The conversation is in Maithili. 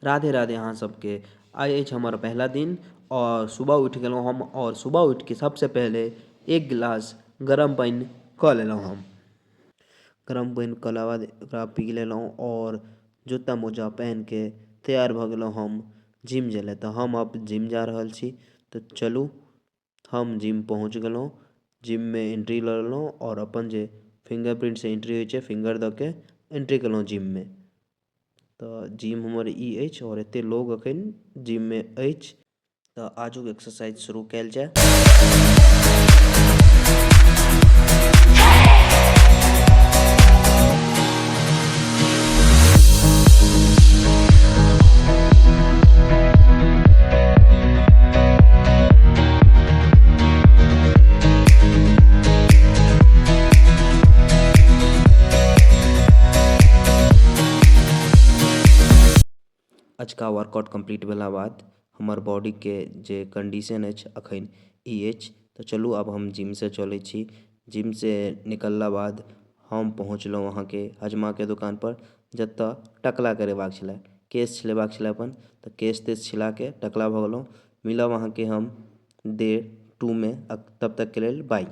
राधे राधे अहाँ सबके। आइ अछि हमर पहला दिन और सुबह उठि गेलहुँ हम और सुबह उठिके सबसे पहिले एक गिलास गरम पानि कऽ लेलहुँ हम। गरम पानि कयला बाद ओकरा पी लेलहुँ और जूता मोजा पहिनके तैयार भऽ गेलहुँ हम जिम जाय लए। तऽ हम आब जिम जा रहल छी। तऽ चलू हम जिम पहुँच गेलहुँ। जिम में एंट्री लऽ लेलहुँ और अपन जे फिंगरप्रिंट से एंट्री होइ छै फिंगर दऽ के एंट्री केलहुँ जिम में। तऽ जिम हमर ई अछि और एते लोग अखन जिम में अछि। तऽ आजुक एक्सरसाइज शुरू कयल जाय। अजुका वर्कआउट कम्प्लीट भेला बाद हमर बॉडीके जे कंडीशन अछि अखन ई अछि। तऽ चलू आब हम जिमसँ चलै छी। जिमसँ निकलला बाद हम पहुँचलहुँ अहाँके हजमाके दोकानपर, जतऽ टकला करेबाक छलै, केश छिलेबाक छलै अपन। तऽ केश तेश छिलाके टकला भऽ गेलहुँ। मिलब अहाँके हम डे 2 मे, तब तकके लेल बाय।